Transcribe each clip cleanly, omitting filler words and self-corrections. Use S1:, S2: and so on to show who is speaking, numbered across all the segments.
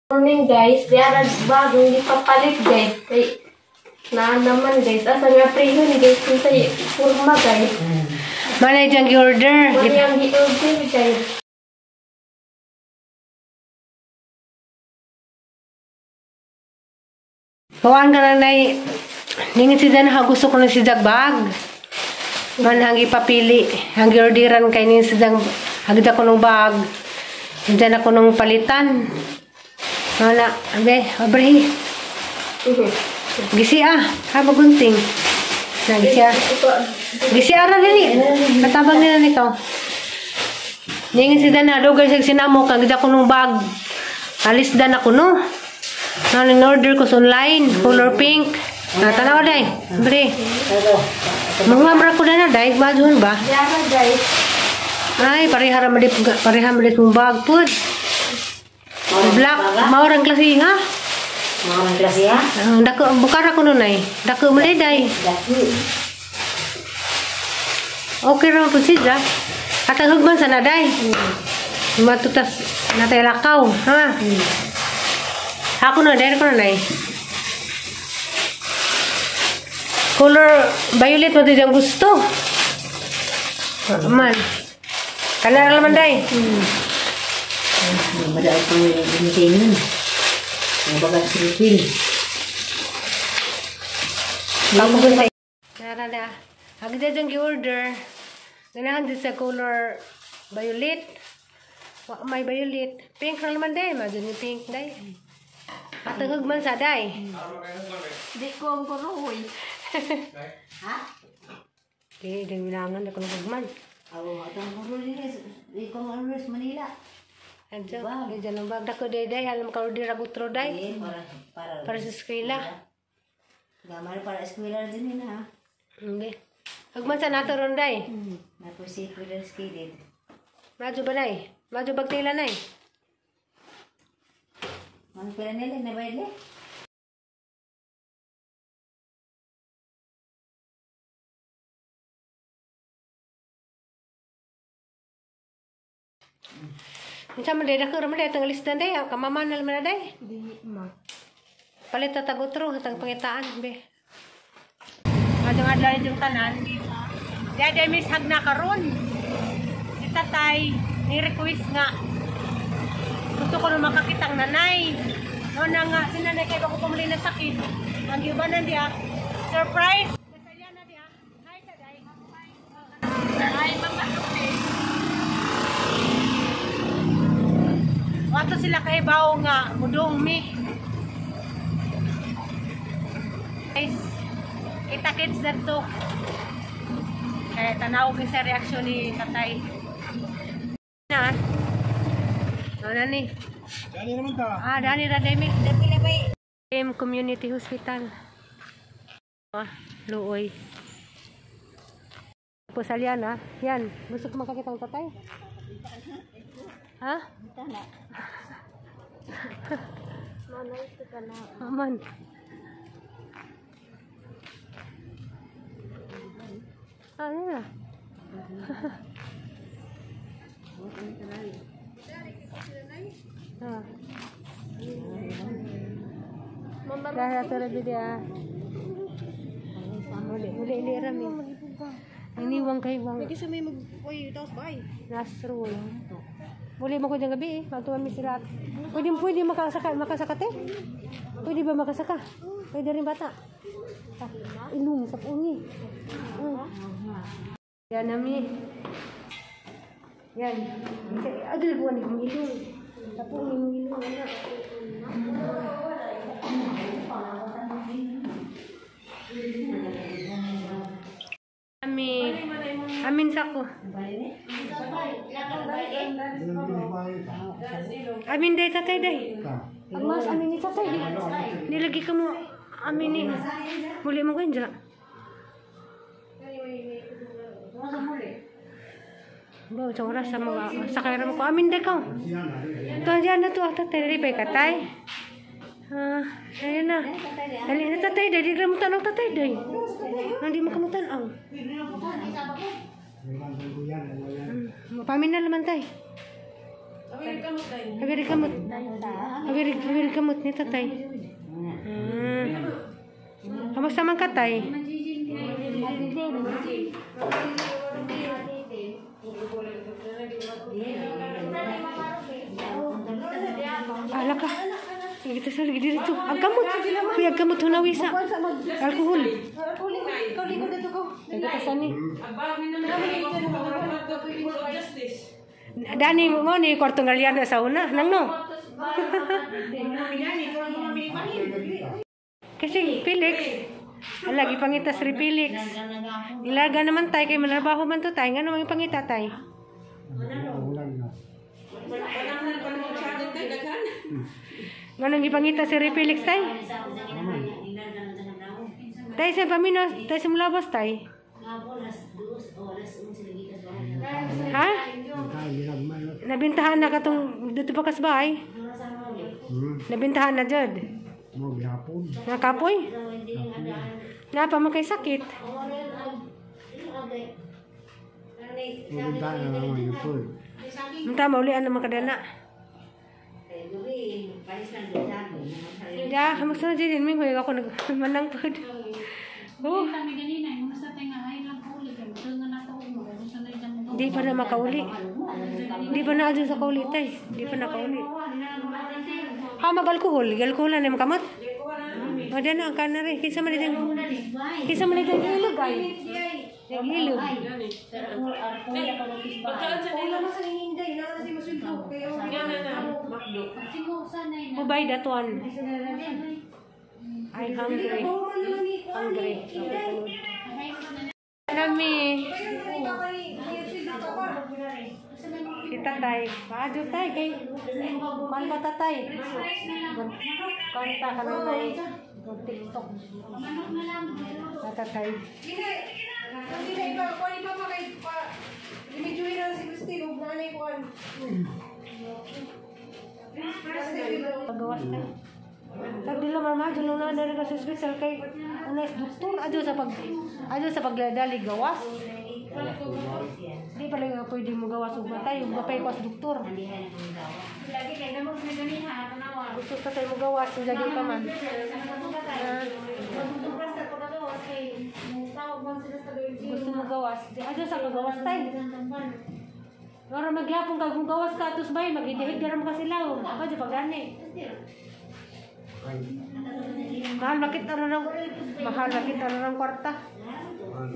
S1: Morning guys, diara bagong gipapalit guys. Kay na naman guys, asa nga prehon guys kinsa kurma guys.
S2: Manay diyang gi-order.
S1: Manay ang gi-order guys.
S2: Kuan ka na nay. Ningin si Dan ha gusto ko na si Jag bag. Man hangi papili, hangi orderan kay ning si Jag hagda ko nung bag. Diyan ako nung palitan. Wala, abe, abre. Gisi ah, ha magunting. Na gisi ah. Gisi ara dili. Katabang nila nikaw. Ningin si Dan ha dugay siya sinamo kag hagda ko nung bag. Alis dan ako no. Ano order ko sa online, color pink. Natanaw day. Bre. Mga mra ko na day, badhon ba?
S1: Diara guys.
S2: Ay, pareha ra mali mong bag pud. Black, maurang klase ha?
S3: Maurang klase ha?
S2: Dako bukara ko nunay. Dako mo day. Okay ra pud siya. At ang hugman sa naday. Matutas natay lakaw, ha? Ako na, dahil ko na nay. Color violet mo diyang gusto. Man. Kanar naman day.
S3: Madaal pang gintingin. Ang bagat silipin.
S2: Nara na. Agda diyang gi-order. Ganahan din sa color violet. Wa may violet. Pink na naman day. Madun yung pink day. At ang hugman sa day.
S1: Di ko ang kuroy.
S3: Ha?
S2: Di, di bilangan ako ng hugman.
S3: Awo, atong kuroy din. Di ko ang sa Manila.
S2: Adyo, di dyan ang bag. Dako day day, alam ka order agutro day.
S3: Para
S2: sa eskwela.
S3: Gamar para eskwela din na ha.
S2: Hindi. Hugman sa nato ron day.
S3: Nato si eskwela skilid.
S2: Madyo ba nay? Madyo bagtila nay?
S3: Ang pera nila nabayad le.
S2: Unsa man day dako ra man day tang lisdan day kamaman na man day.
S1: Di ma.
S2: Palit ta tagutro tang pangitaan be. Adong adlaw yung tanan. Day day miss hag na karon. Si tatay ni request nga. Gusto ko na makakitang nanay. No na nga si nanay kay bako pumuli na sakit. Ang giubanan diha. Surprise. Masaya na diha. Hi taday.
S1: Hi Mama Lupe.
S2: Wato sila kahibaw nga mudong mi. Guys, kita kits dito. Kaya tanaw ko sa reaksyon ni tatay. Na. Ano na ni?
S4: Dani naman ta.
S2: Ah, dani ra demi. M Community Hospital. Ah, luoy. Tapos alyan ah. Yan, gusto ko makakita ang tatay. Ha?
S1: Manay ito ka na.
S2: Aman. Ano na? Ah. Dahil ato rabi dia. Uli, uli, uli rami. Iniwang kay wang.
S1: Kasi may mag oy taos bay.
S2: Nasro. Muli mo ko dyan gabi eh. Magtuwa mi sila. Pwede, pwede makasaka, makasakate? Pwede ba makasaka? Pwede rin bata. Ah, ilong sa pungi. Yan nami. Yan. Agad ko ni kong ilong. Sa pungi mong ilong. Ami. Amin sa ko. Amin day tatay day. Pagmas amin ni tatay day. Nilagi ka mo amin ni. Muli mo ganja. Ba, sa oras sa mga sakay mo ko amin day ka. To diyan na to tatay dali pa katay. Ah, ayun na. Dali na tatay day, di ka mo tanong tatay day. Hindi mo kamutan-aw. Pamin na naman tay. Hawiri kamot. Hawiri kamot ni tatay. Kamusta man ka, tay? Ala ka. Kita sa lagi dito. Ang kamot. Kuya, kamot hunawisa. Alkohol. Kita sa ni. Dani mo ni kwarto ngalian sa una nang no. Kasi Felix, lagi pangita si Felix. Ilaga naman tay kay manarbaho man to tay, ngano mga pangita tay? Ngano gipangita si Felix tay? Tay sa pamino, tay sa mulabos tay. Ha? Nabintahan na katong dito pa kasbay. Nabintahan na jud. Nakapoy? Napa man kay sakit. Unta maulian naman kadana. Ya, kamusta na dyan? May huwag ako nagmanang pod. Oh. Di pa na makauli. Di pa na adyo sa kauli tay. Di pa na kauli. Ha, mag-alkohol. Alkohol na makamot. O, dyan na ang kanari. Kisa man dyan. Kisa man dyan ilog ay. Ilog. Who buy that one? I'm hungry. Hungry. Nami. Si tatay. Paadyo tay. Kay. Kanta tatay. Kanta ka na tay. TikTok. Tatay. Pagawas tayo. Tagdila mama, dyan na na sa hospital kay una is doktor adyo sa pagladali gawas. Di pala pwede mo gawas ug matay ug mapay ko sa doktor. Gusto sa tayo mo gawas lagi pa man. Gusto mo gawas. Adyo sa pagawas tay. Ora magyapon ka kung gawas ka atos bay magidihig dara mo ka sila. Adyo pagani. Mahal makita na ng kwarta.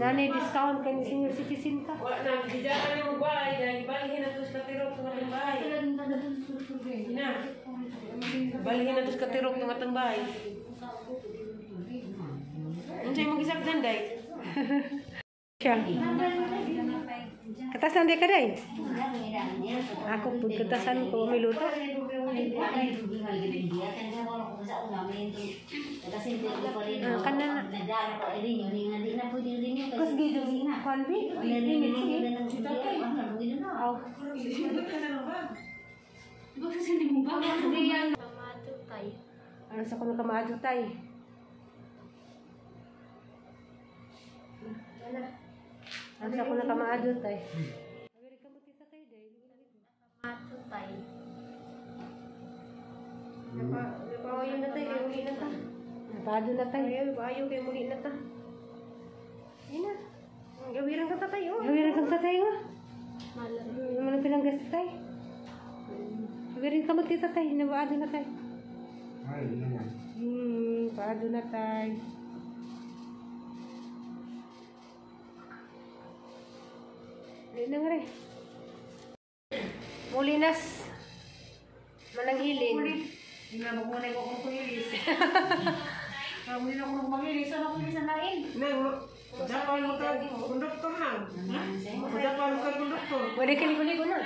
S2: Nani discount kay senior citizen ka.
S4: Wala na gidaan ni mo bay, dahil balhin na tos katirok sa atong bahay. Ina. Balhin na tos katirok ng atong bahay. Unsay mo gisakdan day?
S2: Siya. Katasan di ka day? Ako pud katasan ko may luto. Kana na. Kus gido kwan bi? Init sige. Aw. Ano sa kuno ka maadyo tay? Ano sa kuno ka maadyo tay? Napawayo na tay, kay muli na ta. Napaado na tay. Ayaw kay muli na ta. Ina.
S1: Gawiran ka tatay oh.
S2: Gawiran kang tatay oh. Ano na pinanggas tatay? Gawiran ka magti tatay, napaado na tay.
S5: Ay, naman.
S2: Paado na tay. Di na nga rin. Muli nas. Mananghilin.
S4: Hindi na magmunay ko kung kumilis. Muli na kung kumilis. Ano kumilis na lain? Nang, dapat mo ka konduktor na. Dapat mo ka konduktor.
S2: Pwede ka ligo-ligo na.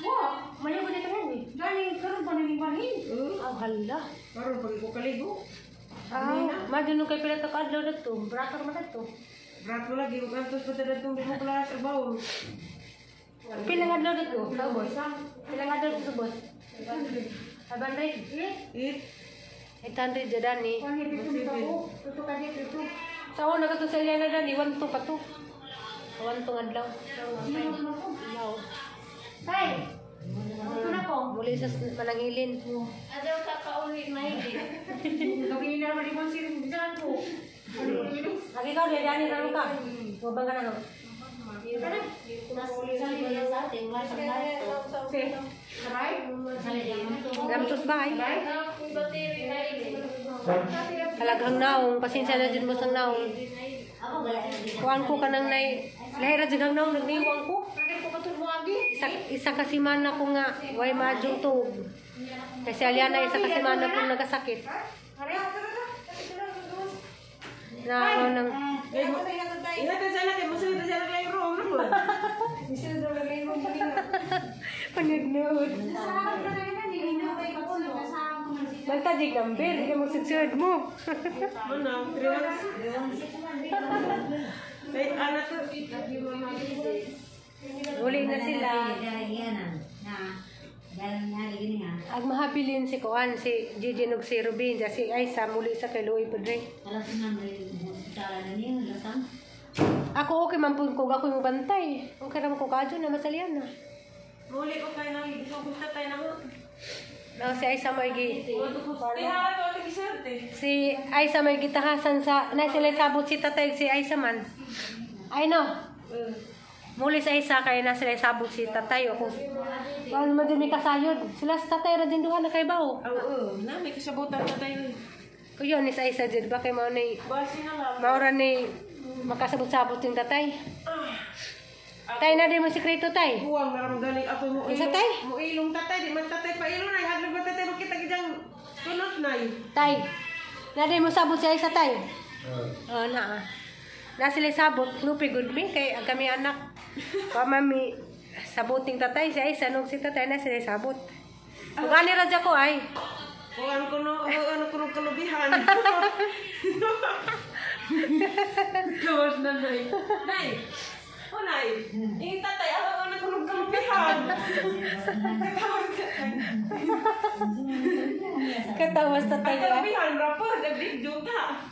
S4: Wa,
S2: Maligo dito na eh.
S4: Gani, karon pa nang balhin.
S2: Oh, hala.
S4: Karon pag ko kaligo.
S2: Ah, madunong kay pila ka adlaw dito. Brato man dito.
S4: Brato lagi ug antos pa datong di mo klas abaw.
S2: Pila nga adlaw dito, boss? Pila nga adlaw dito, boss? 500?
S4: 8.
S2: 800 dyan, eh. Sa una ka to sa Eliana dani, 1-2 pa to. 1-2 adlaw. Adlaw.
S1: Tay!
S2: Muli sa manangilin.
S1: Adaw ka kauli mahili.
S2: Lagi ka, dali ra ka. Wabang ka na no. Lamtos ba ay? Talagang naong, pasensya na dyan mo sang naong. Kuan ko kanang nay, lahira dyan ang naong, nagniwang ko. Isa kasi man ako nga, way madyong tuog. Kasi Aliana, isa kasi man ako nagkasakit. Na ano nang...
S4: Ingatan sa anak, masunod na siya naglayro.
S2: Panagnood. Magtajig number, hindi mo susunod mo.
S4: Ano, 3. Ay, anak to.
S2: Uli na sila. Ag mahabilin si Kuan, si Gigi nog si Rubin, si Aisa, muli sa kay Louie Padre. Ako okay man po ko, ako yung bantay. Okay naman ko kadyo na masalian na.
S4: Muli ko kayo nang gusto ko tatay na mo.
S2: No, si Aisa may gi.
S4: Si
S2: Si Aisa may gitahasan sa na sila sabot si tatay si Aisa man. Ay no. Muli sa Aisa kay na sila sabot si tatay ako. Wala man din may kasayod. Sila sa tatay ra din duha na kay bawo.
S4: Oo, na may kasabutan tatay.
S2: Kuyo ni sa Aisa jud ba kay mao ni
S4: Basi na lang.
S2: maura ni makasabot-sabot yung tatay. Tay na din mo sikreto tay.
S4: Huwag na ramdam ako mo.
S2: Isa, tay?
S4: Mo ilong tatay, di man tatay pa ilong nay. Hadlok ba tatay makita gidang tunot nay.
S2: Tay. Na din mo sabot si Aisa tay. Oh, na. Na sila sabot, lupi good me kay ang kami anak. Pa mami sabuting tatay si Aisa nung si tatay na sila sabot. Kung ani radya ko ay.
S4: Huwag ko no, ano ko no kalubihan. Gawas na nay. Nay. O nay. Yung tatay, ako ano ko no kalubihan.
S2: Katawas tatay.
S4: Ay, kalubihan, rapod, nag-video ta.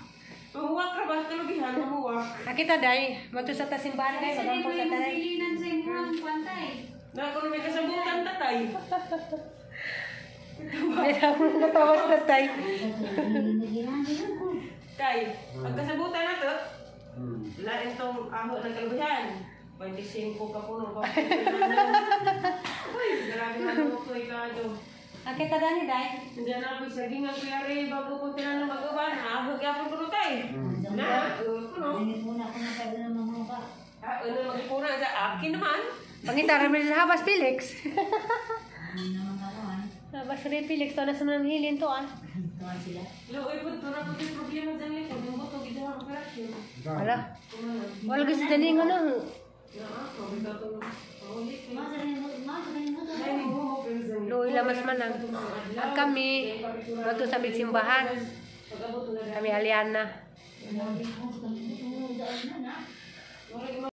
S4: Mahuwak ra ba kalubihan, mahuwak.
S2: Nakita day, mato sa tasimbahan day, magampo sa tatay.
S4: Na ako may kasabutan tatay.
S2: Katawas tatay.
S4: Tay, ang kasabutan na to, lain tong aho ng kalubihan. 25 ka puno pa. Uy, grabe na mo ko ikado.
S2: Nakita dani day.
S4: Hindi na po sa gingan kuya rin bago ko tinanong mag-uban. Aho gyapon kuno tay. Na, kuno. Ah, ano magipuna sa akin naman.
S2: Pangita ra sa Habas Felix. Habas rin Felix to na sa mga hilin to ah.
S4: Luoy po, tura po yung problema dyan likod. Yung buto, ginawa ang operasyon.
S2: Wala. Wala gusto dani ngono. Luoy lamas man ang. Ang kami mato sa simbahan. Kami Aliana.